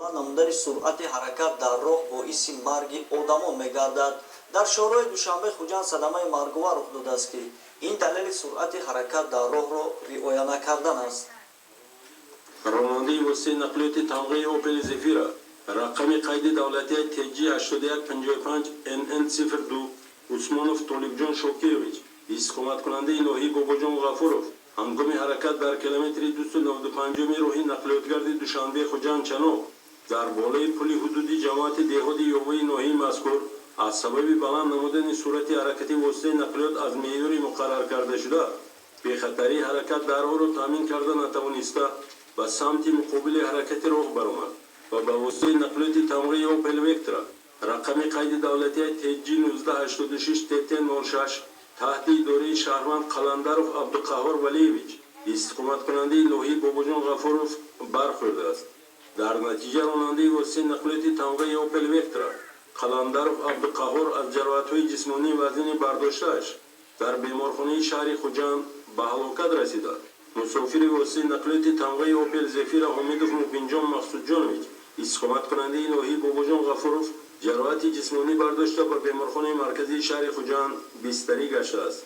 Баланд намудани суръати ҳаракат дар роҳ боиси марги одамон мегардад. Дар шоҳроҳи Душанбе Хуҷанд садамаи марговар рух додааст, ки ин далели суръати ҳаракат дар роҳро риоя накардан аст. Ронандаи воситаи нақлиёти тамғаи Опел Зефира, рақами қайди давлатии TG 8155 NN 02, Усмонов Толибҷон Шокирович, истиқоматкунандаи ноҳияи Бобоҷон Ғафуров, ҳангоми ҳаракат дар километри 295 роҳи нақлиётгарди Душанбе Хуҷанд Чаноқ дар болои пули ҳудуди ҷамоати деҳоти Ёваи ноҳияи мазкур аз сабаби баланд намудани суръати ҳаракати воситаи нақлиёт аз меъёри муқаррар карда шуда, бехатарии ҳаракат дар роҳро таъмин карда натавониста, ба самти муқобили ҳаракати роҳ баромад ва ба воситаи нақлиёти тамғаи Опел Вектра, рақами қайди давлатии TG 1986 ТТ 06, таҳти идораи шаҳрванд Қаландаров Абдуқаҳҳор Валиевич, истиқоматкунандаи ноҳияи Бобоҷон Ғафуров, бархӯрдааст. Дар натиҷа ронандаи воситаи нақлиёти тамғаи Опел Вектра Қаландаров Абдуқаҳҳор аз ҷароҳатҳои ҷисмонии вазнини бардоштааш дар беморхонаи шаҳри Хуҷанд ба ҳалокат расида, мусофири воситаи нақлиёти тамғаи Опел Зефира Ҳомидов Мубинҷон Мақсудҷонович, истиқоматкунандаи ноҳияи Бобоҷон Ғафуров, ҷароҳати ҷисмонӣ бардошта, ба беморхонаи марказии шаҳри Хуҷанд бистарӣ гаштааст.